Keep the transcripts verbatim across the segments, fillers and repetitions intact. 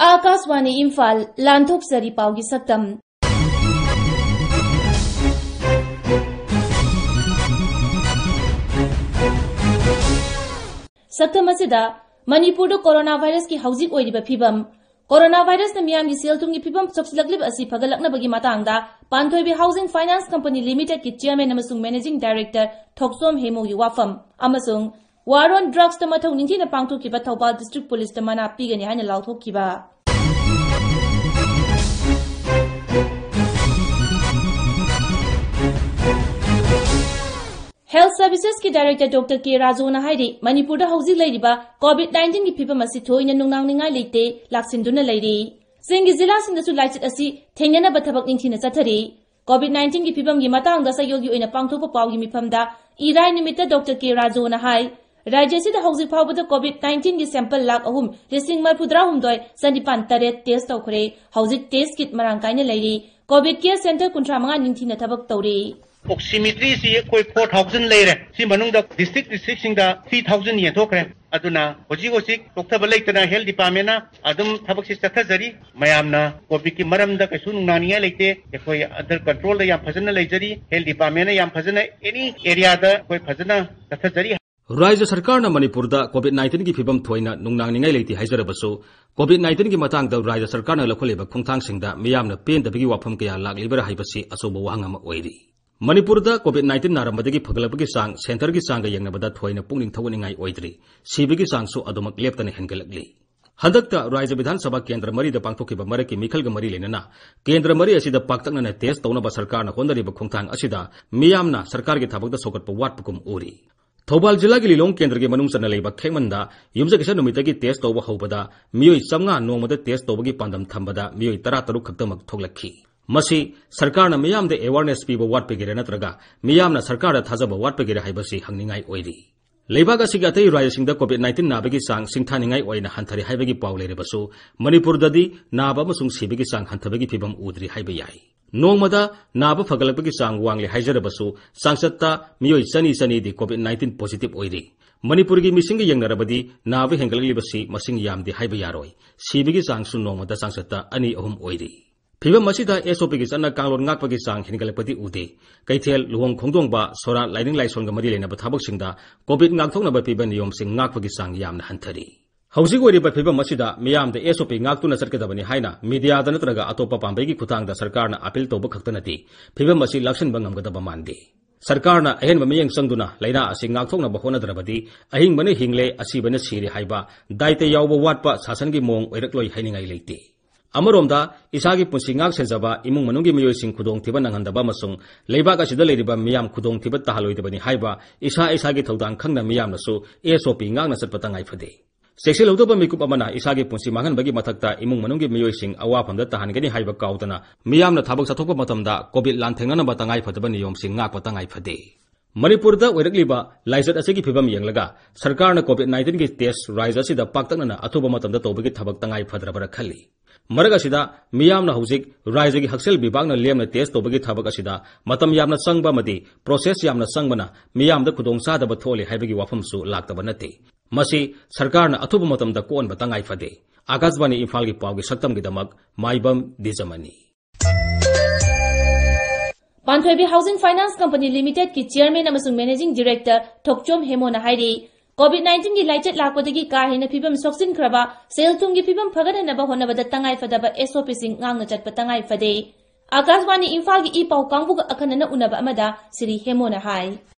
ꯑꯥꯀꯥꯁꯕꯥꯅꯤ ꯏꯝꯐꯥꯜ, ꯂꯥꯟꯊꯣꯛꯆꯔꯤ ꯄꯥꯎꯒꯤ ꯁꯛꯇꯝ꯫ ꯁꯛꯇꯝ ꯑꯁꯤꯗ ꯃꯅꯤꯄꯨꯔꯗ ꯀꯣꯔꯣꯅꯥ ꯚꯥꯏꯔꯁꯀꯤ ꯍꯧꯖꯤꯛ ꯑꯣꯏꯔꯤꯕ ꯐꯤꯕꯝ, ꯀꯣꯔꯣꯅꯥ ꯚꯥꯏꯔꯁꯅ ꯃꯤꯌꯥꯝꯒꯤ ꯁꯦꯜ ꯊꯨꯝꯒꯤ ꯐꯤꯕꯝ ꯁꯣꯛꯆꯤꯜꯂꯛꯂꯤꯕ ꯑꯁꯤ ꯐꯒꯠꯂꯛꯅꯕꯒꯤ ꯃꯇꯥꯡꯗ ꯄꯥꯟꯊꯣꯏꯕꯤ ꯍꯥꯎꯁꯤꯡ ꯐꯥꯏꯅꯥꯟꯁ ꯀꯝꯄꯅꯤ ꯂꯤꯃꯤꯇꯦꯗꯀꯤ ꯆꯤꯌꯔꯃꯦꯟ ꯑꯃꯁꯨꯡ ꯃꯦꯅꯦꯖꯤꯡ ꯗꯥꯏꯔꯦꯛꯇꯔ ꯊꯣꯛꯆꯣꯝ ꯍꯦꯃꯨꯒꯤ ꯋꯥꯐꯝ, ꯑꯃꯁꯨꯡ ꯋꯥꯔ ꯑꯣꯟ ꯗ꯭ꯔꯒꯁꯇ ꯃꯊꯧ ꯅꯤꯡꯊꯤꯅ ꯄꯥꯡꯊꯣꯛꯈꯤꯕ ꯊꯧꯕꯥꯜ ꯗꯤꯁꯇ꯭ꯔꯤꯛ ꯄꯨꯂꯤꯁꯇ ꯃꯅꯥ ꯄꯤꯒꯅꯤ ꯍꯥꯏꯅ ꯂꯥꯎꯊꯣꯛꯈꯤꯕ꯫ ꯍꯦꯜꯊ ꯁꯔꯚꯤꯁꯦꯁꯀꯤ ꯗꯥꯏꯔꯦꯛꯇꯔ ꯗꯣꯛꯇꯔ ꯀꯦ ꯔꯥꯖꯨꯅ ꯍꯥꯏꯔꯤ, ꯃꯅꯤꯄꯨꯔꯗ ꯍꯧꯖꯤꯛ ꯂꯩꯔꯤꯕ ꯀꯣꯚꯤꯗ ꯅꯥꯏꯟꯇꯤꯟꯒꯤ ꯐꯤꯕꯝ ꯑꯁꯤ ꯊꯣꯏꯅ ꯅꯨꯡꯅꯥꯡꯅꯤꯡꯉꯥꯏ ꯂꯩꯇꯦ, ꯂꯥꯛꯁꯤꯟꯗꯨꯅ ꯂꯩꯔꯤ꯫ ꯆꯤꯡꯒꯤ ꯖꯤꯂꯥꯁꯤꯡꯗꯁꯨ ꯂꯥꯏꯆꯠ ꯑꯁꯤ ꯊꯦꯡꯅꯅꯕ ꯊꯕꯛ ꯅꯤꯡꯊꯤꯅ ꯆꯠꯊꯔꯤ꯫ ꯀꯣꯚꯤꯗ ꯅꯥꯏꯟꯇꯤꯟꯒꯤ ꯐꯤꯕꯝꯒꯤ ꯃꯇꯥꯡꯗ ꯆꯌꯣꯜꯒꯤ ꯑꯣꯏꯅ ꯄꯥꯡꯊꯣꯛꯄ ꯄꯥꯎꯒꯤ ꯃꯤꯐꯝꯗ ꯏꯔꯥꯏ ꯅꯨꯃꯤꯠꯇ ꯗꯣꯛꯇꯔ ꯀꯦ ꯔꯥꯖꯨꯅ ꯍꯥꯏ, ꯔꯥꯖ꯭ꯌ ꯑꯁꯤꯗ ꯍꯧꯖꯤꯛ ꯐꯥꯎꯕꯗ ꯀꯣꯚꯤꯗ ꯅꯥꯏꯟꯇꯤꯟꯒꯤ ꯁꯦꯝꯄꯜ ꯂꯥꯈ ꯑꯍꯨꯝ ꯂꯤꯁꯤꯡ ꯃꯔꯤꯐꯨꯇꯔꯥꯍꯨꯝꯗꯣꯏ ꯆꯅꯤꯄꯥꯟ ꯇꯔꯦꯠ ꯇꯦꯁ ꯇꯧꯈ꯭ꯔꯦ꯫ ꯍꯧꯖꯤꯛ ꯇꯦꯁ ꯀꯤꯠ ꯃꯔꯥꯡ ꯀꯥꯏꯅ ꯂꯩꯔꯤ꯫ ꯀꯣꯚꯤꯗ ꯀꯦꯌꯔ ꯁꯦꯟꯇꯔ ꯀꯨꯟꯊ꯭ꯔꯥ ꯃꯉꯥ ꯅꯤꯡꯊꯤꯅ ꯊꯕꯛ ꯇꯧꯔꯤ꯫ ꯑꯣꯛꯁꯤꯃꯤꯇ꯭ꯔꯤꯁꯤ ꯑꯩꯈꯣꯏ ꯐꯣꯔ ꯊꯥꯎꯖꯟ ꯂꯩꯔꯦ꯫ ꯁꯤ ꯃꯅꯨꯡꯗ ꯗꯤꯁꯇ꯭ꯔꯤꯛ ꯗꯤꯁꯇ꯭ꯔꯤꯛꯁꯤꯡꯗ ꯊ꯭ꯔꯤ ꯊꯥꯎꯖꯟ ꯌꯦꯟꯊꯣꯛꯈ꯭ꯔꯦ꯫ ꯑꯗꯨꯅ ꯍꯧꯖꯤꯛ ꯍꯧꯖꯤꯛ ꯆꯣꯛꯊꯕ ꯂꯩꯇꯅ ꯍꯦꯜꯊ ꯗꯤꯄꯥꯔꯠꯃꯦꯟꯅ ꯑꯗꯨꯝ ꯊꯕꯛꯁꯤ ꯆꯠꯊꯖꯔꯤ꯫ ꯃꯌꯥꯝꯅ ꯀꯣꯚꯤꯗꯀꯤ ꯃꯔꯝꯗ ꯀꯩꯁꯨ ꯅꯨꯡꯅꯥꯡꯅꯤꯡꯉꯥꯏ ꯂꯩꯇꯦ꯫ ꯑꯩꯈꯣꯏ ꯑꯟꯗꯔ ꯀꯟꯇ꯭ꯔꯣꯜꯗ ꯌꯥꯝ ꯐꯖꯅ ꯂꯩꯖꯔꯤ꯫ ꯍꯦꯜꯊ ꯗꯤꯄꯥꯔꯠꯃꯦꯟꯅ ꯌꯥꯝ ꯐꯖꯅ ꯑꯦꯅꯤ ꯑꯦꯔꯤꯌꯥꯗ ꯑꯩꯈꯣꯏ ꯐꯖꯅ ꯆꯠꯊꯖꯔꯤ꯫ ꯔꯥꯖ꯭ꯌ ꯁꯔꯀꯥꯔꯅ ꯃꯅꯤꯄꯨꯔꯗ ꯀꯣꯚꯤꯗ ꯅꯥꯏꯟꯇꯤꯟꯒꯤ ꯐꯤꯕꯝ ꯊꯣꯏꯅ ꯅꯨꯡꯅꯥꯡꯅꯤꯡꯉꯥꯏ ꯂꯩꯇꯦ ꯍꯥꯏꯖꯔꯕꯁꯨ, ꯀꯣꯚꯤꯗ ꯅꯥꯏꯟꯇꯤꯟꯒꯤ ꯃꯇꯥꯡꯗ ꯔꯥꯖ꯭ꯌ ꯁꯔꯀꯥꯔꯅ ꯂꯧꯈꯠꯂꯤꯕ ꯈꯣꯡꯊꯥꯡꯁꯤꯡꯗ ꯃꯤꯌꯥꯝꯅ ꯄꯦꯟꯗꯕꯒꯤ ꯋꯥꯐꯝ ꯀꯌꯥ ꯂꯥꯛꯂꯤꯕ꯭ꯔꯥ ꯍꯥꯏꯕꯁꯤ ꯑꯆꯧꯕ ꯋꯥꯍꯪ ꯑꯃ ꯑꯣꯏꯔꯤ꯫ ꯃꯅꯤꯄꯨꯔꯗ ꯀꯣꯚꯤꯗ ꯅꯥꯏꯟꯇꯤꯟ ꯅꯥꯔꯝꯕꯗꯒꯤ ꯐꯒꯠꯂꯛꯄꯒꯤ ꯆꯥꯡ ꯁꯦꯟꯇꯔꯒꯤ ꯆꯥꯡꯒ ꯌꯦꯡꯅꯕꯗ ꯊꯣꯏꯅ ꯄꯨꯛꯅꯤꯡ ꯊꯧꯒꯠꯅꯤꯡꯉꯥꯏ ꯑꯣꯏꯗ꯭ꯔꯤ꯫ ꯁꯤꯕꯒꯤ ꯆꯥꯡꯁꯨ ꯑꯗꯨꯃꯛ ꯂꯦꯞꯇꯅ ꯍꯦꯟꯒꯠꯂꯛꯂꯤ꯫ ꯍꯟꯗꯛꯇ ꯔꯥꯖ꯭ꯌ ꯕꯤꯙꯥꯟ ꯁꯚꯥ ꯀꯦꯟꯗ꯭ꯔ ꯃꯔꯤꯗ ꯄꯥꯡꯊꯣꯛꯈꯤꯕ ꯃꯔꯛꯀꯤ ꯃꯤꯈꯜꯒ ꯃꯔꯤ ꯂꯩꯅꯅ ꯀꯦꯟꯗ꯭ꯔ ꯃꯔꯤ ꯑꯁꯤꯗ ꯄꯥꯛꯇꯛꯅꯅ ꯇꯦꯁ ꯇꯧꯅꯕ ꯁꯔꯀꯥꯔꯅ ꯍꯣꯠꯅꯔꯤꯕ ꯈꯣꯡꯊꯥꯡ ꯑꯁꯤꯗ ꯃꯤꯌꯥꯝꯅ ꯁꯔꯀꯥꯔꯒꯤ ꯊꯕꯛꯇ ꯁꯧꯒꯠꯄ ꯋꯥꯠꯄꯒꯨꯝ ꯎꯔꯤ꯫ ꯊꯧꯕꯥꯜ ꯖꯤꯂꯥꯒꯤ ꯂꯤꯂꯣꯡ ꯀꯦꯟꯗ꯭ꯔꯒꯤ ꯃꯅꯨꯡ ꯆꯟꯅ ꯂꯩꯕ ꯈꯦꯛꯃꯟꯗ ꯌꯨꯝꯖꯀꯩꯁ ꯅꯨꯃꯤꯠꯇꯒꯤ ꯇꯦꯁ ꯇꯧꯕ ꯍꯧꯕꯗ ꯃꯤꯑꯣꯏ ꯆꯥꯝꯃꯉꯥ ꯅꯣꯡꯃꯗ ꯇꯦꯁ ꯇꯧꯕꯒꯤ ꯄꯥꯟꯗꯝ ꯊꯝꯕꯗ ꯃꯤꯑꯣꯏ ꯇꯔꯥꯇꯔꯨꯛ ꯈꯛꯇꯃꯛ ꯊꯣꯛꯂꯛꯈꯤ꯫ ꯃꯁꯤ ꯁꯔꯀꯥꯔꯅ ꯃꯤꯌꯥꯝꯗ ꯑꯦꯋꯥꯔꯅꯦꯁ ꯄꯤꯕ ꯋꯥꯠꯄꯒꯤꯔ ꯅꯠꯇ꯭ꯔꯒ ꯃꯤꯌꯥꯝꯅ ꯁꯔꯀꯥꯔꯗ ꯊꯥꯖꯕ ꯋꯥꯠꯄꯒꯤꯔ ꯍꯥꯏꯕꯁꯤ ꯍꯪꯅꯤꯡꯉꯥꯏ ꯑꯣꯏꯔꯤ꯫ ꯂꯩꯕꯥꯛ ꯑꯁꯤꯒꯤ ꯑꯇꯩ ꯔꯥꯖ꯭ꯌꯁꯤꯡꯗ ꯀꯣꯚꯤꯗ ꯅꯥꯏꯟꯇꯤꯟ ꯅꯥꯕꯒꯤ ꯆꯥꯡ ꯁꯤꯡꯊꯥꯅꯤꯡꯉꯥꯏ ꯑꯣꯏꯅ ꯍꯟꯊꯔꯦ ꯍꯥꯏꯕꯒꯤ ꯄꯥꯎ ꯂꯩꯔꯕꯁꯨ, ꯃꯅꯤꯄꯨꯔꯗꯗꯤ ꯅꯥꯕ ꯑꯃꯁꯨꯡ ꯁꯤꯕꯒꯤ ꯆꯥꯡ ꯍꯟꯊꯕꯒꯤ ꯐꯤꯚꯝ ꯎꯗ꯭ꯔꯤ ꯍꯥꯏꯕ ꯌꯥꯏ꯫ ꯅꯣꯡꯃꯗ ꯅꯥꯕ ꯐꯒꯠꯂꯛꯄꯒꯤ ꯆꯥꯡ ꯋꯥꯡꯂꯦ ꯍꯥꯏꯖꯔꯕꯁꯨ, ꯆꯥꯡꯆꯠꯇ ꯃꯤꯑꯣꯏ ꯆꯅꯤ ꯆꯅꯤꯗꯤ ꯀꯣꯚꯤꯗ ꯅꯥꯏꯟꯇꯤꯟ ꯄꯣꯖꯤꯇꯤꯚ ꯑꯣꯏꯔꯤ꯫ ꯃꯅꯤꯄꯨꯔꯒꯤ ꯃꯤꯁꯤꯡꯒ ꯌꯦꯡꯅꯔꯕꯗꯤ ꯅꯥꯕ ꯍꯦꯟꯒꯠꯂꯛꯂꯤꯕꯁꯤ ꯃꯁꯤꯡ ꯌꯥꯝꯗꯦ ꯍꯥꯏꯕ ꯌꯥꯔꯣꯏ꯫ ꯁꯤꯕꯒꯤ ꯆꯥꯡꯁꯨ ꯅꯣꯡꯃꯗ ꯆꯥꯡꯆꯠꯇ ꯑꯅꯤ ꯑꯍꯨꯝ ꯑꯣꯏꯔꯤ꯫ ꯐꯤꯕꯝ ꯑꯁꯤꯗ ꯑꯦꯁ ꯑꯣ ꯄꯤꯒꯤ ꯆꯠꯅ ꯀꯥꯡꯂꯣꯟ ꯉꯥꯛꯄꯒꯤ ꯆꯥꯡ ꯍꯦꯟꯒꯠꯂꯛꯄꯗꯤ ꯎꯗꯦ꯫ ꯀꯩꯊꯦꯜ, ꯂꯨꯍꯣꯡ ꯈꯣꯡꯗꯣꯡꯕ, ꯁꯣꯔꯥꯠ, ꯂꯥꯏꯅꯤꯡ ꯂꯥꯏꯁꯣꯟꯒ ꯃꯔꯤ ꯂꯩꯅꯕ ꯊꯕꯛꯁꯤꯡꯗ ꯀꯣꯚꯤꯗ ꯉꯥꯛꯊꯣꯛꯅꯕ ꯄꯤꯕ ꯅꯤꯌꯣꯝꯁꯤꯡ ꯉꯥꯛꯄꯒꯤ ꯆꯥꯡ ꯌꯥꯝꯅ ꯍꯟꯊꯔꯤ꯫ ꯍꯧꯖꯤꯛ ꯑꯣꯏꯔꯤꯕ ꯐꯤꯕꯝ ꯑꯁꯤꯗ ꯃꯤꯌꯥꯝꯗ ꯑꯦꯁ ꯑꯣ ꯄꯤ ꯉꯥꯛꯇꯨꯅ ꯆꯠꯀꯗꯕꯅꯤ ꯍꯥꯏꯅ ꯃꯤꯗꯤꯌꯥꯗ ꯅꯠꯇ꯭ꯔꯒ ꯑꯇꯣꯞꯄ ꯄꯥꯝꯕꯩꯒꯤ ꯈꯨꯠꯊꯥꯡꯗ ꯁꯔꯀꯥꯔꯅ ꯑꯄꯤꯜ ꯇꯧꯕ ꯈꯛꯇꯅꯗꯤ ꯐꯤꯕꯝ ꯑꯁꯤ ꯂꯥꯛꯁꯤꯟꯕ ꯉꯝꯒꯗꯕ ꯃꯥꯟꯗꯦ꯫ ꯁꯔꯀꯥꯔꯅ ꯑꯍꯦꯟꯕ ꯃꯤꯠꯌꯦꯡ ꯆꯪꯗꯨꯅ ꯂꯥꯏꯅꯥ ꯑꯁꯤ ꯉꯥꯛꯊꯣꯛꯅꯕ ꯍꯣꯠꯅꯗ꯭ꯔꯕꯗꯤ ꯑꯍꯤꯡꯕꯅ ꯍꯤꯡꯂꯦ, ꯑꯁꯤꯕꯅ ꯁꯤꯔꯦ ꯍꯥꯏꯕ ꯗꯥꯏꯇ ꯌꯥꯎꯕ ꯋꯥꯠꯄ ꯁꯥꯁꯟꯒꯤ ꯃꯑꯣꯡ ꯑꯣꯏꯔꯛꯂꯣꯏ ꯍꯥꯏꯅꯤꯡꯉꯥꯏ ꯂꯩꯇꯦ꯫ ꯑꯃꯔꯣꯝꯗ ꯏꯁꯥꯒꯤ ꯄꯨꯟꯁꯤ ꯉꯥꯛ ꯁꯦꯟꯖꯕ ꯏꯃꯨꯡ ꯃꯅꯨꯡꯒꯤ ꯃꯤꯑꯣꯏꯁꯤꯡ ꯈꯨꯗꯣꯡꯊꯤꯕ ꯅꯪꯍꯟꯗꯕ ꯑꯃꯁꯨꯡ ꯂꯩꯕꯥꯛ ꯑꯁꯤꯗ ꯂꯩꯔꯤꯕ ꯃꯤꯌꯥꯝ ꯈꯨꯗꯣꯡꯊꯤꯕ ꯇꯥꯍꯜꯂꯣꯏꯗꯕꯅꯤ ꯍꯥꯏꯕ ꯏꯁꯥ ꯏꯁꯥꯒꯤ ꯊꯧꯗꯥꯡ ꯈꯪꯅ ꯃꯤꯌꯥꯝꯅꯁꯨ ꯑꯦꯁ ꯑꯣ ꯄꯤ ꯉꯥꯛꯅ ꯆꯠꯄ ꯇꯉꯥꯏ ꯐꯗꯦ꯫ ꯆꯦꯛꯁꯤꯜꯍꯧꯗꯕ ꯃꯤꯀꯨꯞ ꯑꯃꯅ ꯏꯁꯥꯒꯤ ꯄꯨꯟꯁꯤ ꯃꯥꯡꯍꯟꯕꯒꯤ ꯃꯊꯛꯇ ꯏꯃꯨꯡ ꯃꯅꯨꯡꯒꯤ ꯃꯤꯑꯣꯏꯁꯤꯡ ꯑꯋꯥꯐꯝꯗ ꯇꯥꯍꯟꯒꯅꯤ ꯍꯥꯏꯕ ꯀꯥꯎꯗꯅ ꯃꯤꯌꯥꯝꯅ ꯊꯕꯛ ꯆꯠꯊꯣꯛꯄ ꯃꯇꯝꯗ ꯀꯣꯚꯤꯗ ꯂꯥꯟꯊꯦꯡꯅꯅꯕ ꯇꯉꯥꯏ ꯐꯗꯕ ꯅꯤꯌꯣꯝꯁꯤꯡ ꯉꯥꯛꯄ ꯇꯉꯥꯏ ꯐꯗꯦ꯫ ꯃꯅꯤꯄꯨꯔꯗ ꯑꯣꯏꯔꯛꯂꯤꯕ ꯂꯥꯏꯆꯠ ꯑꯁꯤꯒꯤ ꯐꯤꯕꯝ ꯌꯦꯡꯂꯒ ꯁꯔꯀꯥꯔꯅ ꯀꯣꯚꯤꯗ ꯅꯥꯏꯟꯇꯤꯟꯒꯤ ꯇꯦꯁ ꯔꯥꯏꯖ꯭ꯌ ꯑꯁꯤꯗ ꯄꯥꯛꯇꯛꯅꯅ ꯑꯊꯨꯕ ꯃꯇꯝꯗ ꯇꯧꯕꯒꯤ ꯊꯕꯛ ꯇꯉꯥꯏ ꯐꯗ꯭ꯔꯕ꯭ꯔꯥ ꯈꯜꯂꯤ꯫ ꯃꯔꯛ ꯑꯁꯤꯗ ꯃꯤꯌꯥꯝꯅ ꯍꯧꯖꯤꯛ ꯔꯥꯏꯖ꯭ꯌꯒꯤ ꯍꯛꯁꯦꯜ ꯕꯤꯚꯥꯒꯅ ꯂꯦꯝꯅ ꯇꯦꯁ ꯇꯧꯕꯒꯤ ꯊꯕꯛ ꯑꯁꯤꯗ ꯃꯇꯝ ꯌꯥꯝꯅ ꯆꯪꯕ ꯑꯃꯗꯤ ꯄ꯭ꯔꯣꯁꯦꯁ ꯌꯥꯝꯅ ꯆꯪꯕꯅ ꯃꯤꯌꯥꯝꯗ ꯈꯨꯗꯣꯡꯆꯥꯗꯕ ꯊꯣꯛꯍꯜꯂꯤ ꯍꯥꯏꯕꯒꯤ ꯋꯥꯐꯝꯁꯨ ꯂꯥꯛꯇꯕ ꯅꯠꯇꯦ꯫ ꯃꯁꯤ ꯁꯔꯀꯥꯔꯅ ꯑꯊꯨꯕ ꯃꯇꯝꯗ ꯀꯣꯛꯍꯟꯕ ꯇꯉꯥꯏ ꯐꯗꯦ꯫ ꯑꯥꯀꯥꯁꯕꯥꯅꯤ ꯏꯝꯐꯥꯜꯒꯤ ꯄꯥꯎꯒꯤ ꯁꯛꯇꯝꯒꯤꯗꯃꯛ ꯃꯥꯏꯕꯝ ꯗꯤꯖꯃꯅꯤ꯫ ꯄꯥꯟꯊꯣꯏꯕꯤ ꯍꯥꯎꯁꯤꯡ ꯐꯥꯏꯅꯥꯟꯁ ꯀꯝꯄꯅꯤ ꯂꯤꯃꯤꯇꯦꯗꯀꯤ ꯆꯤꯌꯔꯃꯦꯟ ꯑꯃꯁꯨꯡ ꯃꯦꯅꯦꯖꯤꯡ ꯗꯤꯔꯦꯛꯇꯔ ꯊꯣꯛꯆꯣꯝ ꯍꯦꯃꯣꯅ ꯍꯥꯏꯔꯤ, ꯀꯣꯚꯤꯗ ꯅꯥꯏꯟꯇꯤꯟꯒꯤ ꯂꯥꯏꯆꯠ ꯂꯥꯛꯄꯗꯒꯤ ꯀꯥ ꯍꯦꯟꯅ ꯐꯤꯕꯝ ꯁꯣꯛꯆꯤꯟꯈ꯭ꯔꯕ ꯁꯦꯜ ꯊꯨꯝꯒꯤ ꯐꯤꯕꯝ ꯐꯒꯠꯍꯟꯅꯕ ꯍꯣꯠꯅꯕꯗ ꯇꯉꯥꯏ ꯐꯗꯕ ꯑꯦꯁ ꯑꯣ ꯄꯤꯁꯤꯡ ꯉꯥꯛꯅ ꯆꯠꯄ ꯇꯉꯥꯏ ꯐꯗꯦ꯫ ꯑꯥꯀꯥꯁꯕꯥꯅꯤ ꯏꯝꯐꯥꯜꯒꯤ ꯏ ꯄꯥꯎ ꯀꯥꯡꯕꯨꯒ ꯑꯈꯟꯅꯅ ꯎꯅꯕ ꯑꯃꯗ ꯁ꯭ꯔꯤ ꯍꯦꯃꯣꯅ ꯍꯥꯏ꯫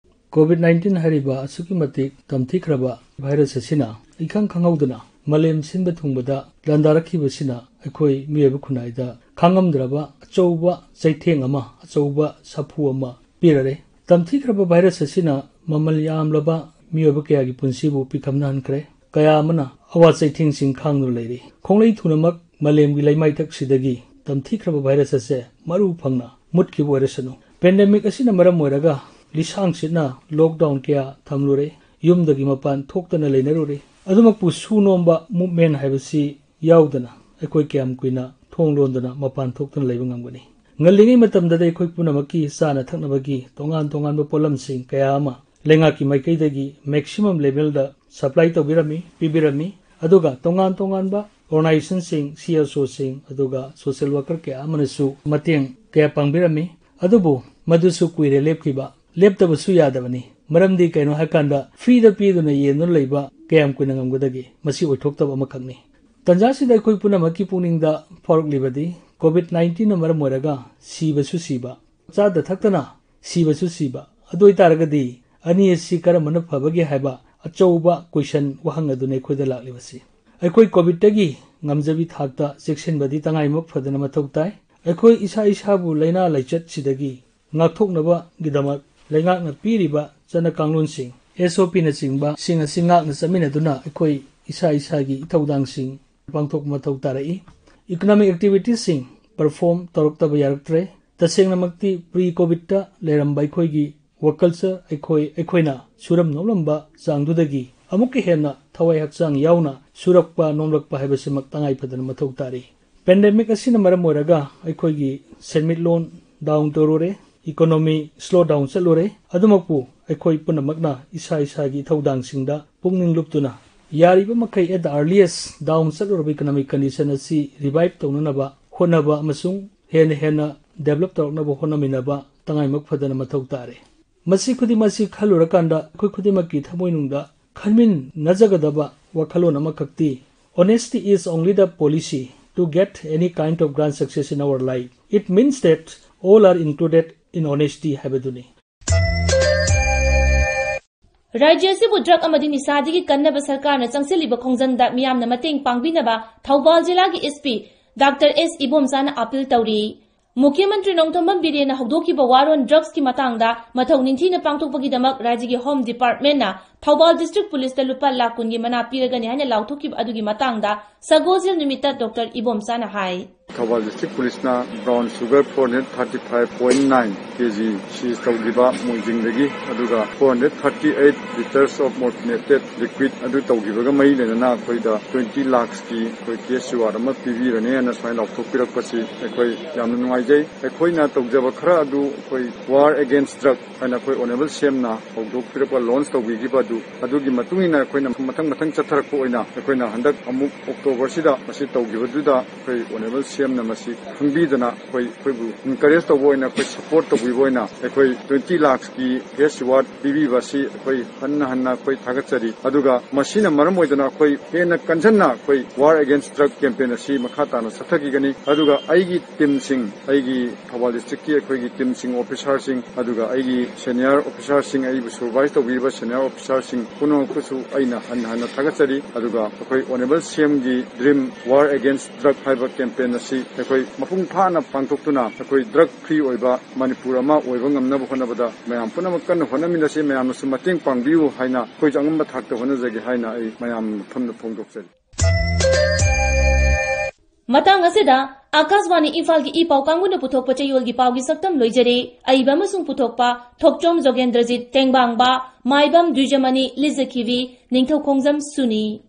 ꯀꯣꯚꯤꯗ ꯅꯥꯏꯟꯇꯤꯟ ꯍꯥꯏꯔꯤꯕ ꯑꯁꯨꯛꯀꯤ ꯃꯇꯤꯛ ꯇꯝꯊꯤꯈ꯭ꯔꯕ ꯚꯥꯏꯔꯁ ꯑꯁꯤꯅ ꯏꯈꯪ ꯈꯪꯍꯧꯗꯅ ꯃꯥꯂꯦꯝ ꯁꯤꯟꯕ ꯊꯨꯡꯕꯗ ꯂꯥꯟꯗꯥꯔꯛꯈꯤꯕꯁꯤꯅ ꯑꯩꯈꯣꯏ ꯃꯤꯑꯣꯏꯕ ꯈꯨꯟꯅꯥꯏꯗ ꯈꯥꯡꯉꯝꯗ꯭ꯔꯕ ꯑꯆꯧꯕ ꯆꯩꯊꯦꯡ ꯑꯃ, ꯑꯆꯧꯕ ꯁꯥꯐꯨ ꯑꯃ ꯄꯤꯔꯔꯦ꯫ ꯇꯝꯊꯤꯈ꯭ꯔꯕ ꯚꯥꯏꯔꯁ ꯑꯁꯤꯅ ꯃꯃꯜ ꯌꯥꯝꯂꯕ ꯃꯤꯑꯣꯏꯕ ꯀꯌꯥꯒꯤ ꯄꯨꯟꯁꯤꯕꯨ ꯄꯤꯈꯝꯅꯍꯟꯈ꯭ꯔꯦ꯫ ꯀꯌꯥ ꯑꯃꯅ ꯑꯋꯥ ꯆꯩꯊꯦꯡꯁꯤꯡ ꯈꯥꯡꯗꯨꯅ ꯂꯩꯔꯤ꯫ ꯈꯣꯡꯂꯩ ꯊꯨꯅꯃꯛ ꯃꯥꯂꯦꯝꯒꯤ ꯂꯩꯃꯥꯏꯊꯛꯁꯤꯗꯒꯤ ꯇꯝꯊꯤꯈ꯭ꯔꯕ ꯚꯥꯏꯔꯁ ꯑꯁꯦ ꯃꯔꯨ ꯐꯪꯅ ꯃꯨꯠꯈꯤꯕ ꯑꯣꯏꯔꯁꯅꯨ꯫ ꯄꯦꯟꯗꯦꯃꯤꯛ ꯑꯁꯤꯅ ꯃꯔꯝ ꯑꯣꯏꯔꯒ ꯂꯤꯁꯥꯡꯁꯤꯠꯅ ꯂꯣꯛꯗꯥꯎꯟ ꯀꯌꯥ ꯊꯝꯂꯨꯔꯦ, ꯌꯨꯝꯗꯒꯤ ꯃꯄꯥꯟ ꯊꯣꯛꯇꯅ ꯂꯩꯅꯔꯨꯔꯦ꯫ ꯑꯗꯨꯃꯛꯄꯨ ꯁꯨ ꯅꯣꯝꯕ ꯃꯨꯞꯃꯦꯟ ꯍꯥꯏꯕꯁꯤ ꯌꯥꯎꯗꯅ ꯑꯩꯈꯣꯏ ꯀꯌꯥꯝ ꯀꯨꯏꯅ ꯊꯣꯡ ꯂꯣꯟꯗꯨꯅ ꯃꯄꯥꯟ ꯊꯣꯛꯇꯨꯅ ꯂꯩꯕ ꯉꯝꯒꯅꯤ? ꯉꯜꯂꯤꯉꯩ ꯃꯇꯝꯗꯗꯤ ꯑꯩꯈꯣꯏ ꯄꯨꯝꯅꯃꯛꯀꯤ ꯆꯥꯅ ꯊꯛꯅꯕꯒꯤ ꯇꯣꯉꯥꯟ ꯇꯣꯉꯥꯟꯕ ꯄꯣꯠꯂꯝꯁꯤꯡ ꯀꯌꯥ ꯑꯃ ꯂꯩꯉꯥꯛꯀꯤ ꯃꯥꯏꯀꯩꯗꯒꯤ maximum levelꯗ supply ꯇꯧꯕꯤꯔꯝꯃꯤ, ꯄꯤꯕꯤꯔꯝꯃꯤ꯫ ꯑꯗꯨꯒ ꯇꯣꯉꯥꯟ ꯇꯣꯉꯥꯟꯕ organizationꯁꯤꯡ, C S Oꯁꯤꯡ, ꯑꯗꯨꯒ social worker ꯀꯌꯥ ꯑꯃꯅꯁꯨ ꯃꯇꯦꯡ ꯀꯌꯥ ꯄꯥꯡꯕꯤꯔꯝꯃꯤ꯫ ꯑꯗꯨꯕꯨ ꯃꯗꯨꯁꯨ ꯀꯨꯏꯔꯦ ꯂꯦꯞꯈꯤꯕ꯫ ꯂꯦꯞꯇꯕꯁꯨ ꯌꯥꯗꯕꯅꯤ꯫ ꯃꯔꯝꯗꯤ ꯀꯩꯅꯣ ꯍꯥꯏꯀꯥꯟꯗ freeꯗ ꯄꯤꯗꯨꯅ ꯌꯦꯟꯗꯨꯅ ꯂꯩꯕ ꯀꯌꯥꯝ ꯀꯨꯏꯅ ꯉꯝꯒꯗꯒꯦ? ꯃꯁꯤ ꯑꯣꯏꯊꯣꯛꯇꯕ ꯑꯃꯈꯛꯅꯤ꯫ ꯇꯟꯖꯥꯁꯤꯗ ꯑꯩꯈꯣꯏ ꯄꯨꯝꯅꯃꯛꯀꯤ ꯄꯨꯛꯅꯤꯡꯗ ꯐꯥꯎꯔꯛꯂꯤꯕꯗꯤ COVID nineteenꯅ ꯃꯔꯝ ꯑꯣꯏꯔꯒ ꯁꯤꯕꯁꯨ ꯁꯤꯕ, ꯆꯥꯗ ꯊꯛꯇꯅ ꯁꯤꯕꯁꯨ ꯁꯤꯕ꯫ ꯑꯗꯨ ꯑꯣꯏꯇꯥꯔꯒꯗꯤ ꯑꯅꯤ ꯑꯁꯤ ꯀꯔꯝꯕꯅ ꯐꯕꯒꯦ ꯍꯥꯏꯕ ꯑꯆꯧꯕ question, ꯋꯥꯍꯪ ꯑꯗꯨꯅꯤ ꯑꯩꯈꯣꯏꯗ ꯂꯥꯛꯂꯤꯕꯁꯤ꯫ ꯑꯩꯈꯣꯏ COVIDꯇꯒꯤ ꯉꯝꯖꯕꯤ ꯊꯥꯛꯇ ꯆꯦꯛꯁꯤꯟꯕꯗꯤ ꯇꯉꯥꯏꯃꯛ ꯐꯗꯅ ꯃꯊꯧ ꯇꯥꯏ꯫ ꯑꯩꯈꯣꯏ ꯏꯁꯥ ꯏꯁꯥꯕꯨ ꯂꯥꯏꯅꯥ ꯂꯥꯏꯆꯠꯁꯤꯗꯒꯤ ꯉꯥꯛꯊꯣꯛꯅꯕꯒꯤꯗꯃꯛ ꯂꯩꯉꯥꯛꯅ ꯄꯤꯔꯤꯕ ꯆꯠꯅ ꯀꯥꯡꯂꯣꯟꯁꯤꯡ, S O Pꯅꯆꯤꯡꯕꯁꯤꯡ ꯑꯁꯤ ꯉꯥꯛꯅ ꯆꯠꯃꯤꯟꯅꯗꯨꯅ ꯑꯩꯈꯣꯏ ꯏꯁꯥ ꯏꯁꯥꯒꯤ ꯏꯊꯧꯗꯥꯡꯁꯤꯡ ꯄꯥꯡꯊꯣꯛꯄ ꯃꯊꯧ ꯇꯥꯔꯛꯏ꯫ Economic activitiesꯁꯤꯡ perform ꯇꯧꯔꯛꯇꯕ ꯌꯥꯔꯛꯇ꯭ꯔꯦ꯫ ꯇꯁꯦꯡꯅꯃꯛꯇꯤ pre COVIDꯇ ꯂꯩꯔꯝꯕ ꯑꯩꯈꯣꯏꯒꯤ work culture ꯑꯩꯈꯣꯏ, ꯑꯩꯈꯣꯏꯅ ꯁꯨꯔꯝ ꯅꯣꯝꯂꯝꯕ ꯆꯥꯡꯗꯨꯗꯒꯤ ꯑꯃꯨꯛꯀ ꯍꯦꯟꯅ ꯊꯋꯥꯏ ꯍꯛꯆꯥꯡ ꯌꯥꯎꯅ ꯁꯨꯔꯛꯄ ꯅꯣꯝꯂꯛꯄ ꯍꯥꯏꯕꯁꯤꯃꯛ ꯇꯉꯥꯏ ꯐꯗꯅ ꯃꯊꯧ ꯇꯥꯔꯤ꯫ Pandemic ꯑꯁꯤꯅ ꯃꯔꯝ ꯑꯣꯏꯔꯒ ꯑꯩꯈꯣꯏꯒꯤ ꯁꯦꯟꯃꯤꯠꯂꯣꯟ down ꯇꯧꯔꯨꯔꯦ, economy slow down ꯆꯠꯂꯨꯔꯦ꯫ ꯑꯗꯨꯃꯛꯄꯨ ꯑꯩꯈꯣꯏ ꯄꯨꯝꯅꯃꯛꯅ ꯏꯁꯥ ꯏꯁꯥꯒꯤ ꯏꯊꯧꯗꯥꯡꯁꯤꯡꯗ ꯄꯨꯛꯅꯤꯡ ꯂꯨꯞꯇꯨꯅ ꯌꯥꯔꯤꯕ ꯃꯈꯩ at the earliest down ꯆꯠꯂꯨꯔꯕ economic condition ꯑꯁꯤ revive ꯇꯧꯅꯅꯕ ꯍꯣꯠꯅꯕ ꯑꯃꯁꯨꯡ ꯍꯦꯟꯅ ꯍꯦꯟꯅ develop ꯇꯧꯔꯛꯅꯕ ꯍꯣꯠꯅꯃꯤꯟꯅꯕ ꯇꯉꯥꯏꯃꯛ ꯐꯗꯅ ꯃꯊꯧ ꯇꯥꯔꯦ꯫ ꯃꯁꯤ ꯈꯨꯗꯤꯡꯃꯛ ꯑꯁꯤ ꯈꯜꯂꯨꯔꯀꯥꯟꯗ ꯑꯩꯈꯣꯏ ꯈꯨꯗꯤꯡꯃꯛꯀꯤ ꯊꯃꯣꯏꯅꯨꯡꯗ ꯈꯟꯃꯤꯟꯅꯖꯒꯗꯕ ꯋꯥꯈꯜꯂꯣꯟ ꯑꯃꯈꯛꯇꯤ, "Honesty is only the policy to get any kind of grand success in our life. It means that all are included in honesty" ꯍꯥꯏꯕꯗꯨꯅꯤ꯫ ꯔꯥꯖ꯭ꯌ ꯑꯁꯤꯕꯨ ꯗ꯭ꯔꯒ ꯑꯃꯗꯤ ꯅꯤꯁꯥꯗꯒꯤ ꯀꯟꯅꯕ ꯁꯔꯀꯥꯔꯅ ꯆꯪꯁꯤꯜꯂꯤꯕ ꯈꯣꯡꯖꯪꯗ ꯃꯤꯌꯥꯝꯅ ꯃꯇꯦꯡ ꯄꯥꯡꯕꯤꯅꯕ ꯊꯧꯕꯥꯜ ꯖꯤꯂꯥꯒꯤ S P Doctor S ꯏꯕꯣꯝꯆꯥꯅ ꯑꯥꯄꯤꯜ ꯇꯧꯔꯤ꯫ ꯃꯨꯈ꯭ꯌ ꯃꯟꯇ꯭ꯔꯤ ꯅꯣꯡꯊꯣꯝꯕꯝ ꯕꯤꯔꯦꯟꯅ ꯍꯧꯗꯣꯛꯈꯤꯕ ꯋꯥꯔꯣꯜ ꯗ꯭ꯔꯒꯁꯀꯤ ꯃꯇꯥꯡꯗ ꯃꯊꯧ ꯅꯤꯡꯊꯤꯅ ꯄꯥꯡꯊꯣꯛꯄꯒꯤꯗꯃꯛ ꯔꯥꯖ꯭ꯌꯒꯤ ꯍꯣꯝ ꯗꯤꯄꯥꯔꯠꯃꯦꯟꯅ ꯊꯧꯕꯥꯜ ꯗꯤꯁꯇ꯭ꯔꯤꯛ ꯄꯨꯂꯤꯁꯇ ꯂꯨꯄꯥ ꯂꯥꯈ ꯀꯨꯟꯒꯤ ꯃꯅꯥ ꯄꯤꯔꯒꯅꯤ ꯍꯥꯏꯅ ꯂꯥꯎꯊꯣꯛꯈꯤꯕ ꯑꯗꯨꯒꯤ ꯃꯇꯥꯡꯗ ꯁꯒꯣꯜꯁꯦꯜ ꯅꯨꯃꯤꯠꯇ ꯗꯣꯛꯇꯔ ꯏꯕꯣꯝꯆꯥꯅ ꯍꯥꯏ꯫ ꯊꯧꯕꯥꯜ ꯗꯤꯁꯇ꯭ꯔꯤꯛ ꯄꯨꯂꯤꯁꯅ brown sugar four hundred thirty five point nine K G seize ꯇꯧꯈꯤꯕ ꯃꯣꯏꯖꯤꯡꯗꯒꯤ, ꯑꯗꯨꯒ four hundred thirty eight liters of ꯃꯣꯔꯐꯤꯅꯦꯇꯦꯠ ꯂꯤꯀ꯭ꯋꯤꯠ ꯑꯗꯨ ꯇꯧꯈꯤꯕꯒ ꯃꯔꯤ ꯂꯩꯅꯅ ꯑꯩꯈꯣꯏꯗ ꯇ꯭ꯋꯦꯟꯇꯤ ꯂꯥꯈꯁꯀꯤ ꯑꯩꯈꯣꯏ ꯀꯦꯁ ꯔꯤꯋꯥꯔꯗ ꯑꯃ ꯄꯤꯕꯤꯔꯅꯤ ꯍꯥꯏꯅ ꯁꯨꯃꯥꯏꯅ ꯂꯥꯎꯊꯣꯛꯄꯤꯔꯛꯄꯁꯤ ꯑꯩꯈꯣꯏ ꯌꯥꯝꯅ ꯅꯨꯡꯉꯥꯏꯖꯩ꯫ ꯑꯩꯈꯣꯏꯅ ꯇꯧꯖꯕ ꯈꯔ ꯑꯗꯨ ꯑꯩꯈꯣꯏ ꯋꯥꯔ ꯑꯦꯒꯦꯟꯁ ꯗ꯭ꯔꯒ ꯍꯥꯏꯅ ꯑꯩꯈꯣꯏ ꯑꯣꯅꯦꯕꯜ ꯁꯤ ꯑꯦꯝꯅ ꯍꯧꯗꯣꯛꯄꯤꯔꯛꯄ, ꯂꯣꯟꯁ ꯇꯧꯕꯤꯈꯤꯕ ꯑꯗꯨ, ꯑꯗꯨꯒꯤ ꯃꯇꯨꯡ ꯏꯟꯅ ꯑꯩꯈꯣꯏꯅ ꯃꯊꯪ ꯃꯊꯪ ꯆꯠꯊꯔꯛꯄ ꯑꯣꯏꯅ ꯑꯩꯈꯣꯏꯅ ꯍꯟꯗꯛ ꯑꯃꯨꯛ ꯑꯣꯛꯇꯣꯕꯔꯁꯤꯗ ꯃꯁꯤ ꯇꯧꯈꯤꯕꯗꯨꯗ ꯑꯩꯈꯣꯏ ꯑꯣꯅꯦꯕꯜ ꯁꯤ ꯑꯦꯝꯅ ꯃꯁꯤ ꯈꯪꯕꯤꯗꯅ ꯑꯩꯈꯣꯏ, ꯑꯩꯈꯣꯏꯕꯨ ꯏꯟꯀꯔꯦꯖ ꯇꯧꯕ ꯑꯣꯏꯅ, ꯑꯩꯈꯣꯏ ꯁꯄꯣꯔꯠ ꯇꯧꯕꯤꯕ ꯑꯣꯏꯅ ꯑꯩꯈꯣꯏ ꯇ꯭ꯋꯦꯟꯇꯤ ꯂꯥꯈꯀꯤ ꯀꯦꯁ ꯔꯤꯋꯥꯔꯗ ꯄꯤꯕꯤꯕ ꯑꯁꯤ ꯑꯩꯈꯣꯏ ꯍꯟꯅ ꯍꯟꯅ ꯑꯩꯈꯣꯏ ꯊꯥꯒꯠꯆꯔꯤ꯫ ꯑꯗꯨꯒ ꯃꯁꯤꯅ ꯃꯔꯝ ꯑꯣꯏꯗꯅ ꯑꯩꯈꯣꯏ ꯍꯦꯟꯅ ꯀꯟꯖꯟꯅ ꯑꯩꯈꯣꯏ ꯋꯥꯔ ꯑꯦꯒꯦꯟꯁ ꯗ꯭ꯔꯒ ꯀꯦꯝꯄꯦꯟ ꯑꯁꯤ ꯃꯈꯥ ꯇꯥꯅ ꯆꯠꯊꯈꯤꯒꯅꯤ꯫ ꯑꯗꯨꯒ ꯑꯩꯒꯤ ꯇꯤꯝꯁꯤꯡ, ꯑꯩꯒꯤ ꯊꯧꯕꯥꯜ ꯗꯤꯁꯇ꯭ꯔꯤꯛꯀꯤ ꯑꯩꯈꯣꯏꯒꯤ ꯇꯤꯝꯁꯤꯡ, ꯑꯣꯐꯤꯁꯥꯔꯁꯤꯡ, ꯑꯗꯨꯒ ꯑꯩꯒꯤ ꯁꯦꯅꯤꯌꯔ ꯑꯣꯐꯤꯁꯥꯔꯁꯤꯡ, ꯑꯩꯕꯨ ꯁꯨꯄꯔꯚꯥꯏꯖ ꯇꯧꯕꯤꯔꯤꯕ ꯁꯦꯅꯤꯌꯔ ꯑꯣꯐꯤꯁꯥꯔꯁꯤꯡ ꯄꯨꯝꯅꯃꯛꯄꯨꯁꯨ ꯑꯩꯅ ꯍꯟꯅ ꯍꯟꯅ ꯊꯥꯒꯠꯆꯔꯤ꯫ ꯑꯗꯨꯒ ꯑꯩꯈꯣꯏ ꯑꯣꯅꯦꯕꯜ ꯁꯤ ꯑꯦꯝꯒꯤ ꯗ꯭ꯔꯤꯝ ꯋꯥꯔ ꯑꯦꯒꯦꯟꯁ ꯗ꯭ꯔꯒ ꯍꯥꯏꯕ ꯀꯦꯝꯄꯦꯟ ꯑꯁꯤ ꯑꯩꯈꯣꯏ ꯃꯄꯨꯡ ꯐꯥꯅ ꯄꯥꯡꯊꯣꯛꯇꯨꯅ ꯑꯩꯈꯣꯏ ꯗ꯭ꯔꯒ ꯐ꯭ꯔꯤ ꯑꯣꯏꯕ ꯃꯅꯤꯄꯨꯔ ꯑꯃ ꯑꯣꯏꯕ ꯉꯝꯅꯕ ꯍꯣꯠꯅꯕꯗ ꯃꯌꯥꯝ ꯄꯨꯝꯅꯃꯛ ꯀꯟꯅ ꯍꯣꯠꯅꯃꯤꯟꯅꯁꯤ꯫ ꯃꯌꯥꯝꯅꯁꯨ ꯃꯇꯦꯡ ꯄꯥꯡꯕꯤꯌꯨ ꯍꯥꯏꯅ ꯑꯩꯈꯣꯏꯁꯨ ꯑꯉꯝꯕ ꯊꯥꯛꯇ ꯍꯣꯠꯅꯖꯒꯦ ꯍꯥꯏꯅ ꯑꯩ ꯃꯌꯥꯝ ꯃꯐꯝꯗ ꯐꯣꯡꯗꯣꯛꯆꯔꯤ꯫ ꯃꯇꯥꯡ ꯑꯁꯤꯗ ꯑꯀꯥꯁꯕꯥꯅꯤ ꯏꯝꯐꯥꯜꯒꯤ ꯏ ꯄꯥꯎ ꯀꯥꯡꯕꯨꯅ ꯄꯨꯊꯣꯛꯄ ꯆꯌꯣꯜꯒꯤ ꯄꯥꯎꯒꯤ ꯁꯛꯇꯝ ꯂꯣꯏꯖꯔꯦ꯫ ꯑꯏꯕ ꯑꯃꯁꯨꯡ ꯄꯨꯊꯣꯛꯄ ꯊꯣꯛꯆꯣꯝ ꯖꯣꯒꯦꯟꯗ꯭ꯔꯖꯤꯠ ꯇꯦꯡꯕꯥꯡꯕ, ꯃꯥꯏꯕꯝ ꯗ꯭ꯋꯤꯖꯃꯅꯤ ꯂꯤꯖꯈꯤꯕꯤ, ꯅꯤꯡꯊꯧꯈꯣꯡꯖꯝ ꯁꯨꯅꯤ꯫